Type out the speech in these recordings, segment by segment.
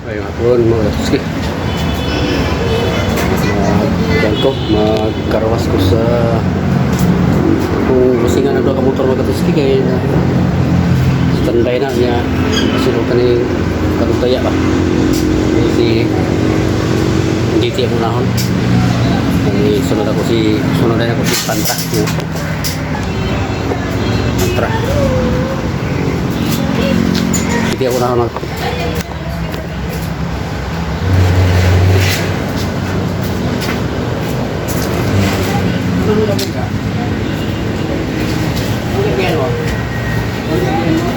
Maayong hapon, mga katuski. Mag ko, magkarwas ko sa kung masinga na ka motor, mga katuski, kay standby na niya, sunod ka ni katutaya ba. Ni si DT ako nahon. Ay, sunod na ako si Pantra. Yung Pantra. DT ako nahon. Ano na ka? Ano kaya mo? Ano kaya mo?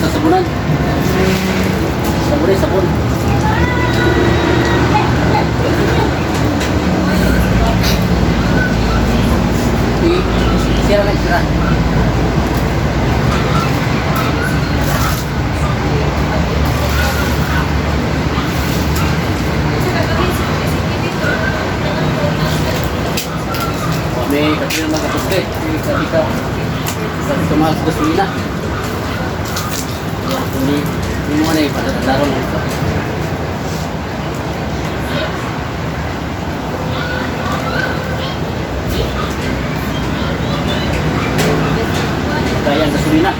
Sa sabunan. Sabon eh, sabon. Sira lang, sira. May katulad mga kapuste. Sabi ka, sabi ko mahal sa gasolina. Hindi, hindi mo na ipadadaro lang ito. Kaya ang gasolina.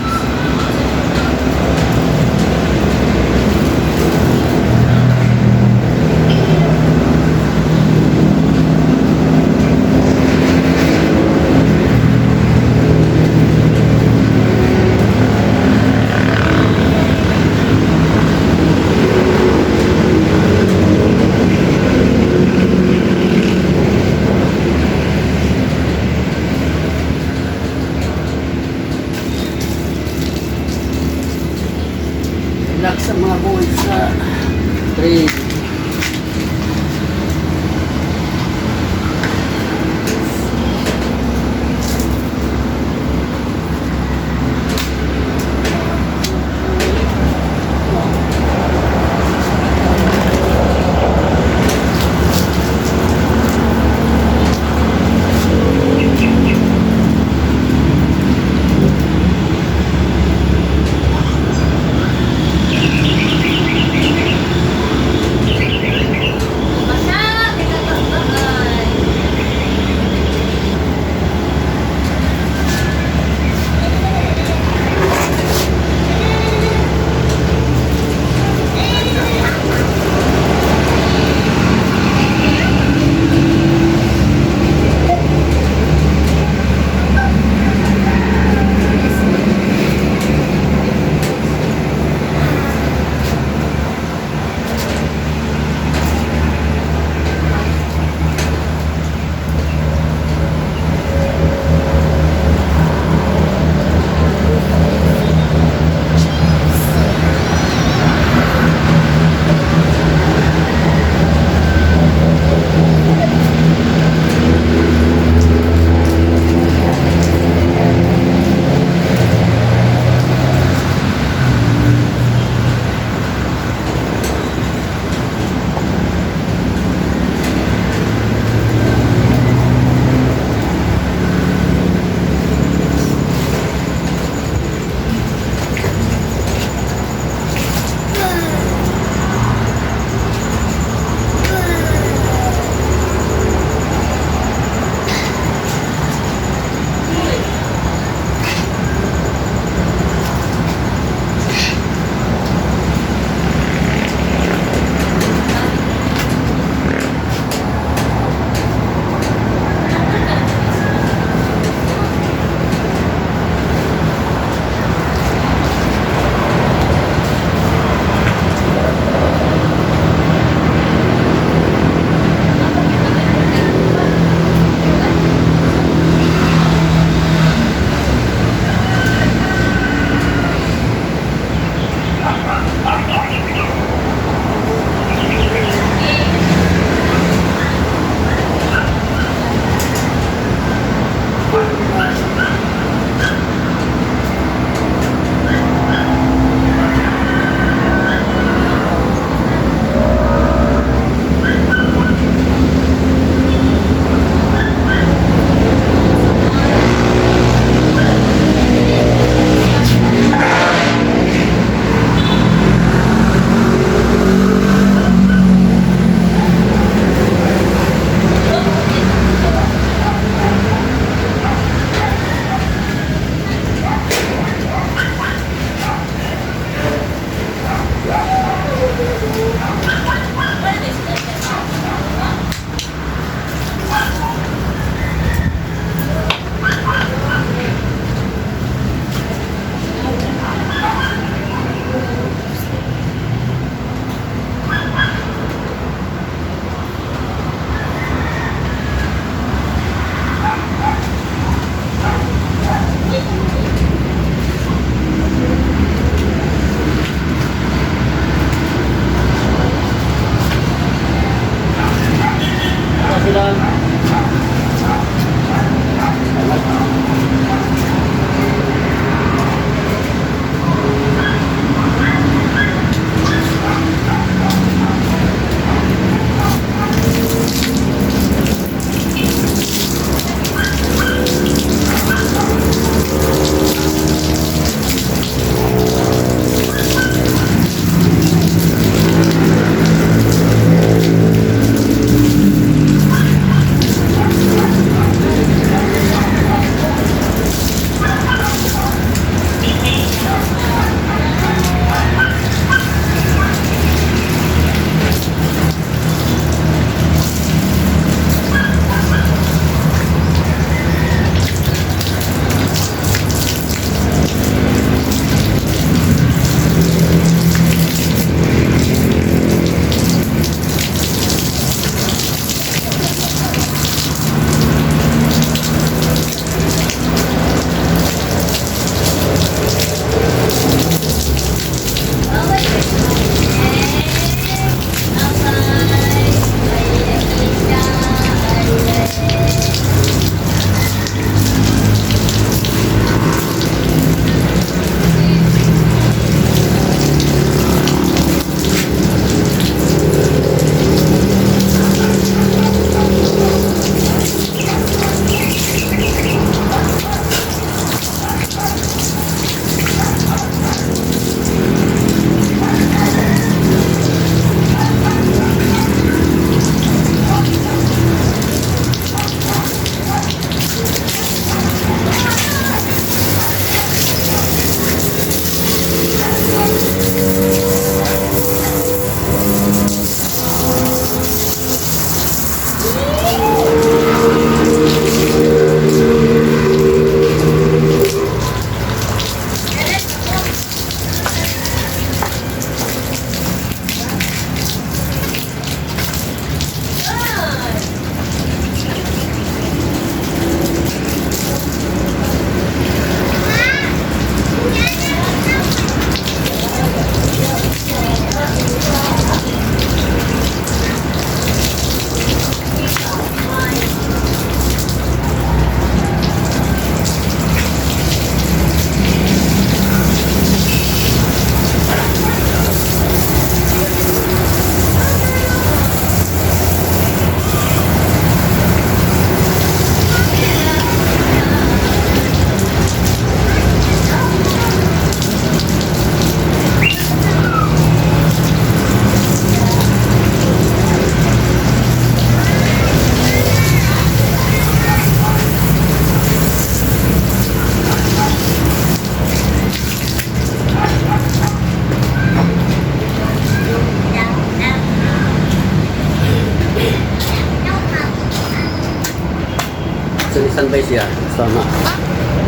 So standby siya. Basta na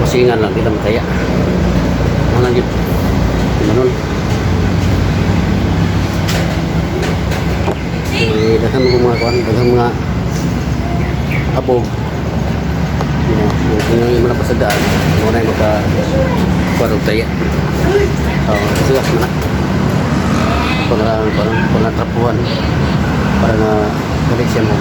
masingan lang, di lang mataya. Ano lang yun? Manon. Eh, daghan mga kuan, daghan mga abog. Yeah, kung yung mga pasadaan, mo na yung maka kuan og taya. Oh, sige na. Pag pag trapuhan para nga dali siya mo.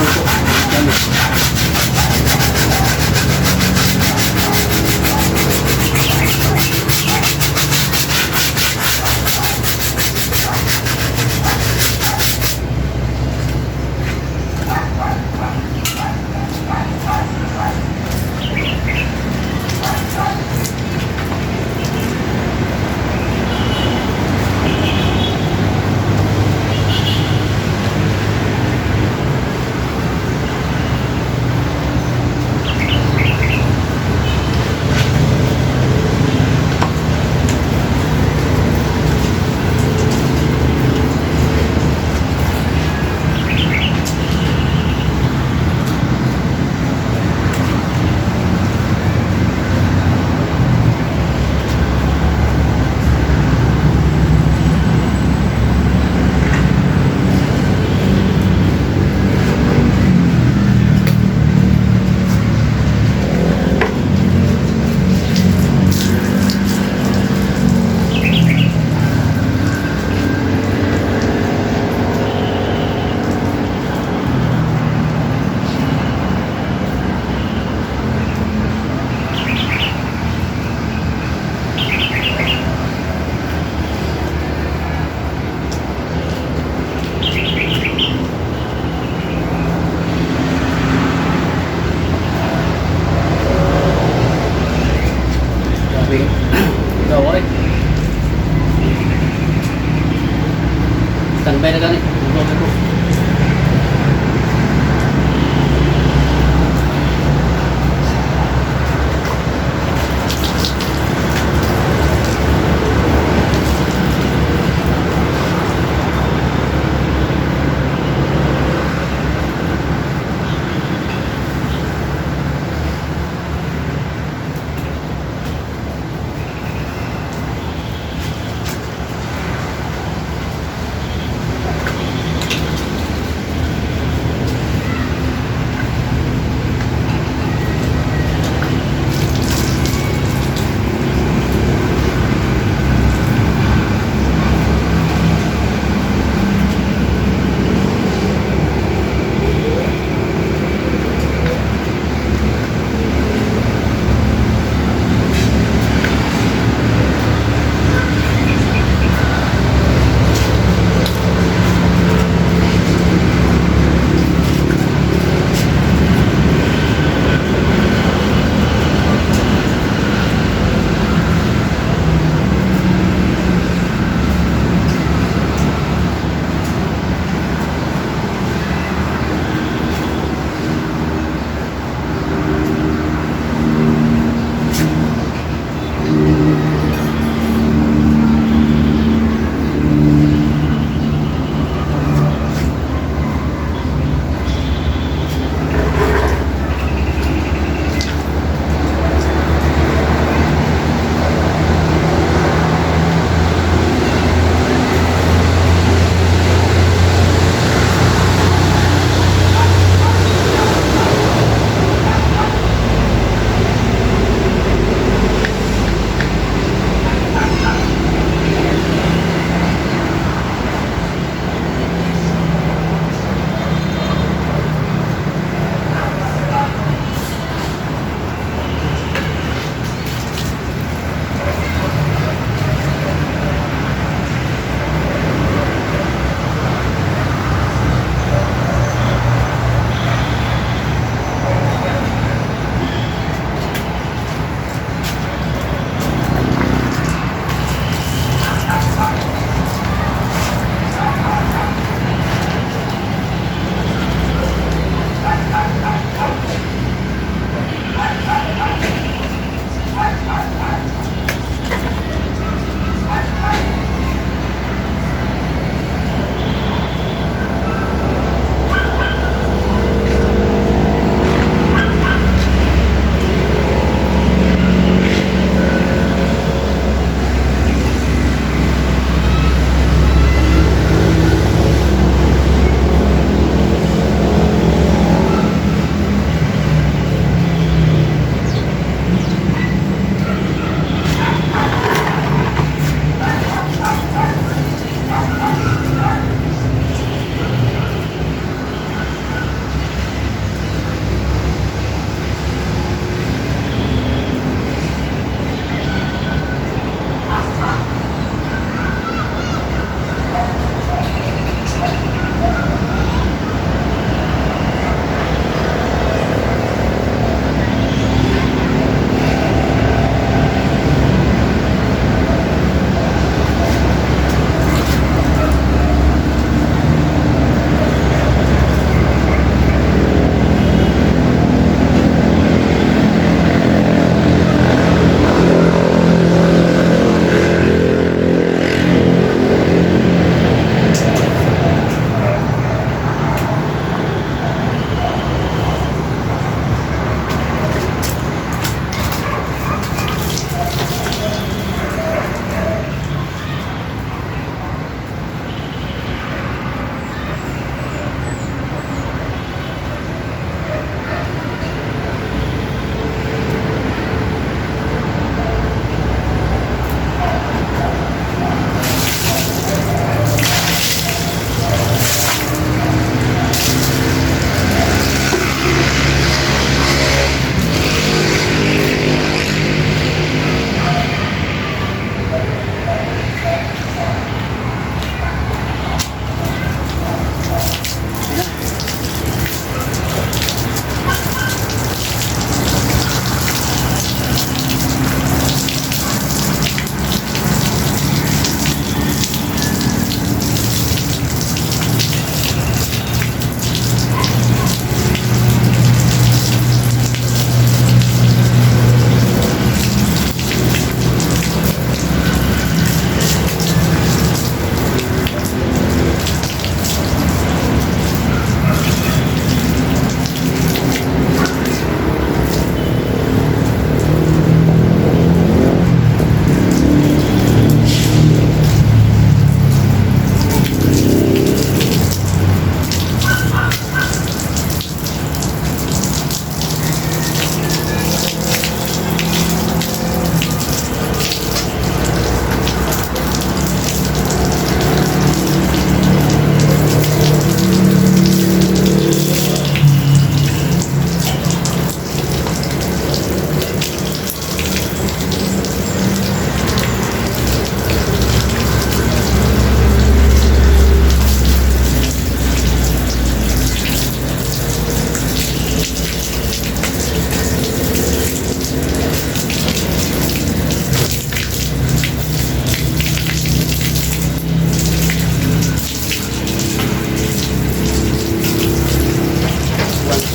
Luto. Dami.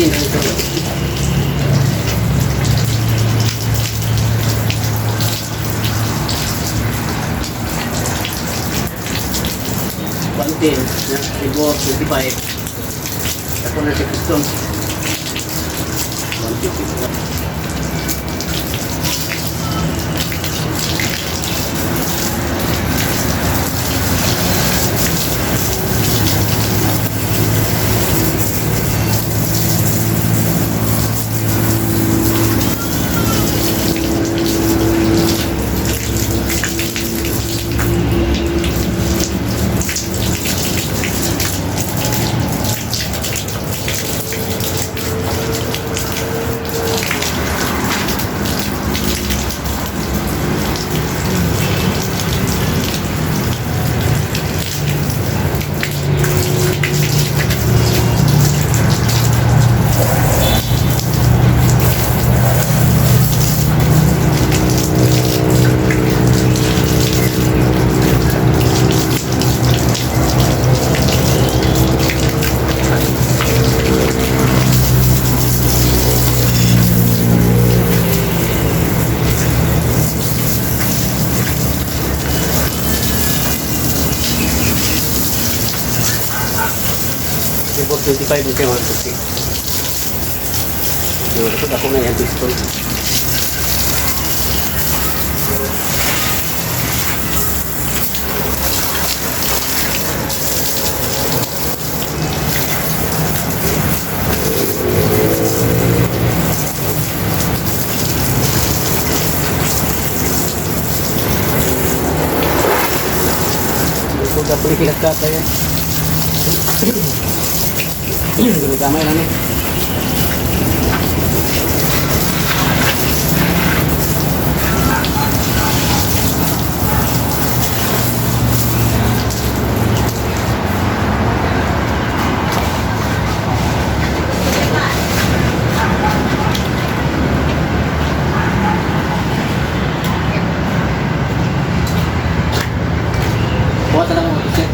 110 na ito. 110, na, Cebu, 25. Ako na si Custom. 150. Cebu, 25 na siya, 150. So, ito ako na yung pistol. Ito ka puli kinagkata yan. Gamay lang eh. Buhat na lang ako kasi.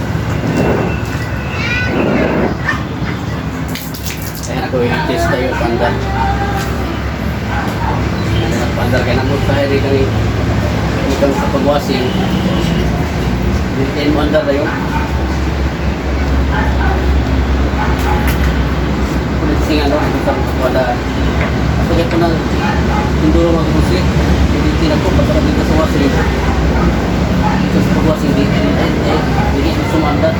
Ayan ako yung test tayo, pandar. Ayan ang pandar. Kaya namot tayo di kami ikang sa pagwasing. Bintain mo andar tayo. Kulit sing ano, ito sa wala. Ako dito nang induro magmusik. Hindi ako pagka dito sa wasing. Dito sa pagwasing, di, eh, eh, hindi sumandar.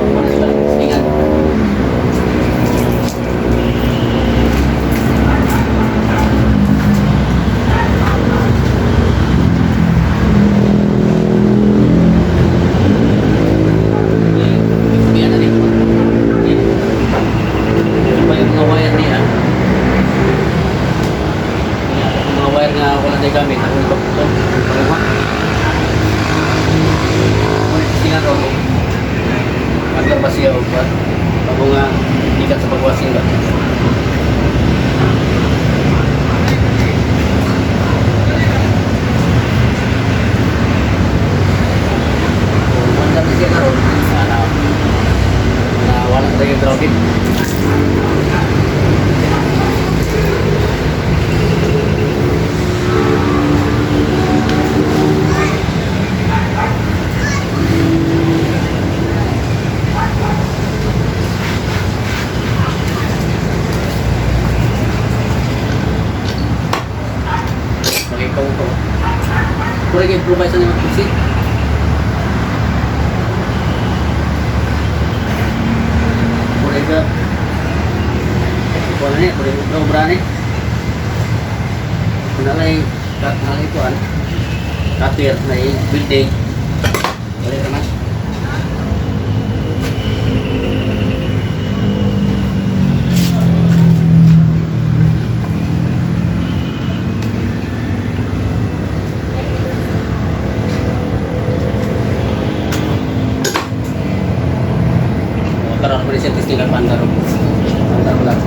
Wala sila singan. Yan na rin. Ito pa yung mga wire niya. Yan, yung mga wire nga wala na gamit. Ako ito. Ito. Ito. Singan ro. Maglabas siya o ba? Bago nga ikat sa pagwasing ba? Wala na siya karon. Sana na wala tayo grounded. Makikaw ko. Pura kayo provide sa naman pusit. Pura ka. Wala niya, pura ka obra niya. Kunalay, nalay ko an. Cutter na yung building. Wala ka na. Karon ko siya testing ang pandaro. Pandaro lang.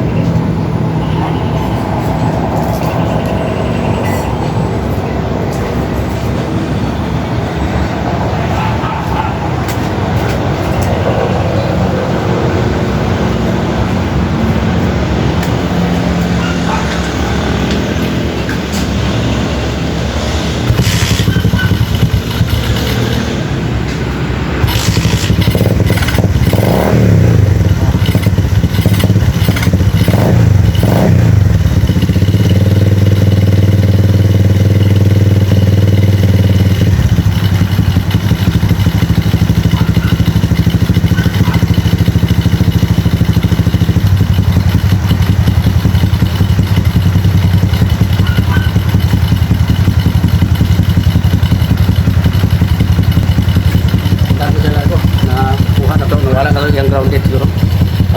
grounded siguro.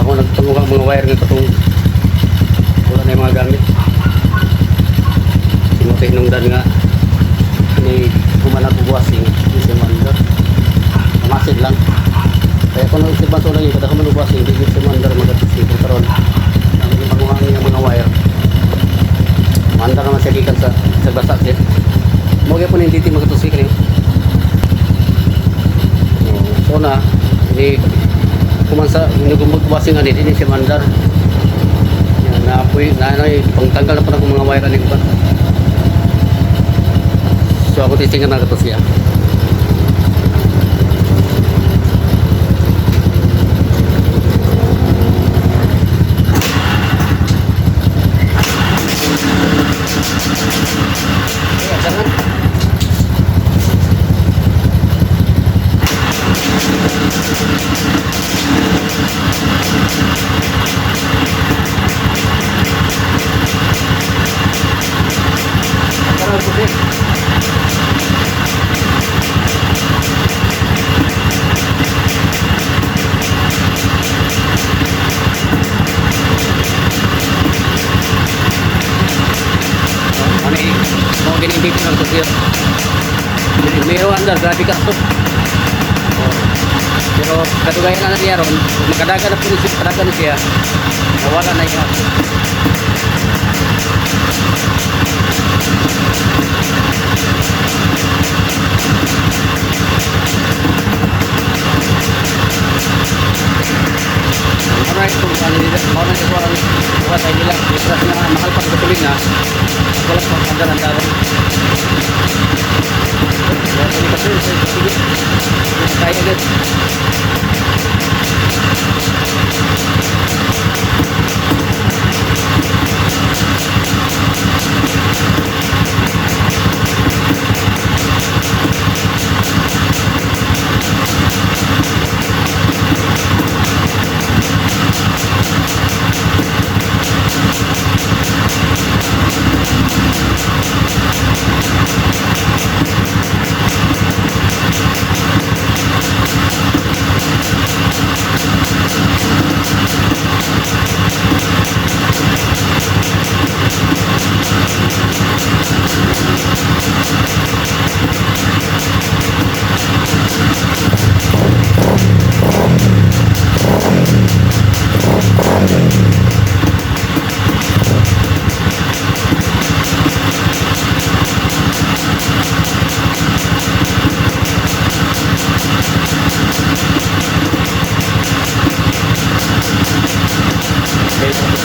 Ako nagpanguha ang mga wire nga katong wala na yung mga gamit. Sinuti hinungdan nga ni humanag buwasing di siya mandar. Pamasid lang. Kaya kung si Banso lagi kada human buwasing di gyud siya mandar magatusi kung karon. Ang panguha niya mga wire. Mandar naman siya gikan sa basa siya. Mo gyud po ni diti magatusi kani. So na hindi kumansa nagumagwasing ani din siya mandar. Yan, naapoy na ano eh, pangtanggal na pa ng mga wire ani ba. So ako titingnan na ito siya. Eh, jangan. Karon po siya. Ano eh, mo gini dito ng kusir. Meron andar, grabe ka to. Oh. Pero katugayan na niya ron, makadaga na po siya, kadaga na siya, nawala na yung aso. Alright, kung ano nila, kung ano nila, kung ano nila, because na mahal pa sa gasolina, wala pa ang andar ang dawan. Wala pa ni kasi, sige, tayo agad.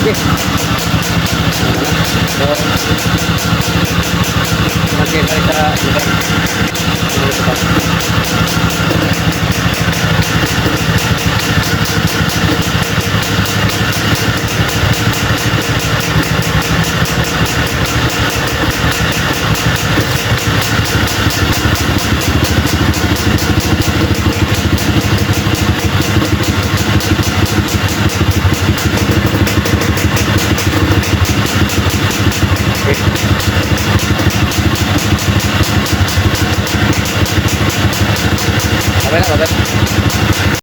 Okay, okay. So, okay, balik sa lugar. Ano ito pa? Okay. Okay na, okay.